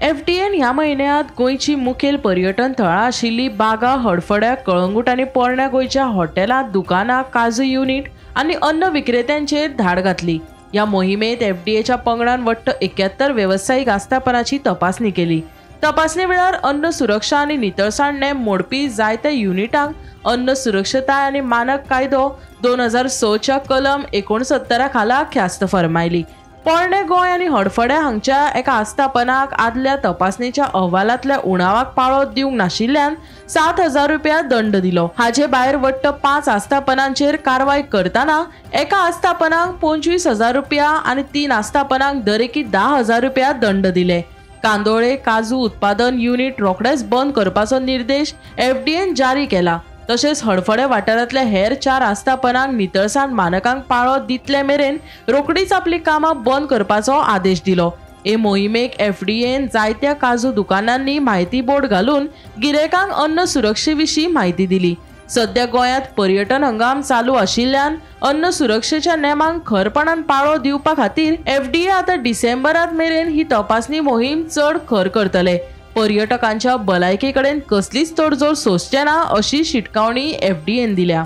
FDN ह्या म्हयन्यांत गोंयची मुखेल पर्यटन थळां आशिल्ली बागा, हडफड्या, कळंगूट आनी पोरण्या गोंयच्या हॉटेलां, दुकानां, काजू युनीट आनी अन्न विक्रेत्यांचेर धाड घातली. ह्या मोहिमेंत एफडीएच्या पंगडान वट्ट 71 वेवसायीक आस्थापनाची तपासणी केली. तपासणे वेळार अन्न सुरक्षा आनी नितळसाण नेम मोडपी जायत्या युनिटांक अन्न सुरक्षताय आनी मानक कायदो 2006च्या कलम 69 खाला ख्यास्त फर्मायली. पोरणे गोंय आनी हडफड्या हांगच्या एका आस्थापनाक आदल्या तपासणेच्या अहवालांतल्या उणावाक पाळो दिवंक नाशिल्ल्यान 7,000 रुपया दंड दिलो. हाचे भायर वट्ट 5 आस्थापनांचेर कारवाय करतना एका आस्थापनाक 25,000 रुपया आनी 3 आस्थापनांक दरेकी 10,000 रुपया दंड दिले. कांदोळे काजू उत्पादन युनिट रोखडेच बंद करपाचो निर्देश एफडीएन जारी केला. तशेंच हडफडे वाठारांतल्या हेर 4 आस्थापनांक नितळसाण मानकांक पाळो दितले मेरेन रोखडीच आपली कामां बंद करपाचो आदेश दिलो. हे मोहिमेक एफडीएन जायत्या काजू दुकानांनी म्हायती बोर्ड घालून गिरायकांक अन्न सुरक्षे विशीं म्हायती दिली. सध्या गोंयांत पर्यटन हंगाम चालू आशिल्ल्यान अन्न सुरक्षेच्या नेमांक खरपणान पाळो दिवपा खातीर एफडीए आतां डिसेंबरांत मेरेन ही तपासणी मोहीम चड खर करतले. पर्यटकांच्या भलायके कडेन कसलीच तडजोड सोंसचे ना अशी शिटकावणी एफडीएन दिल्या.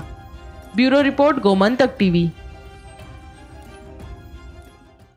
Bureau report, Gomantak TV.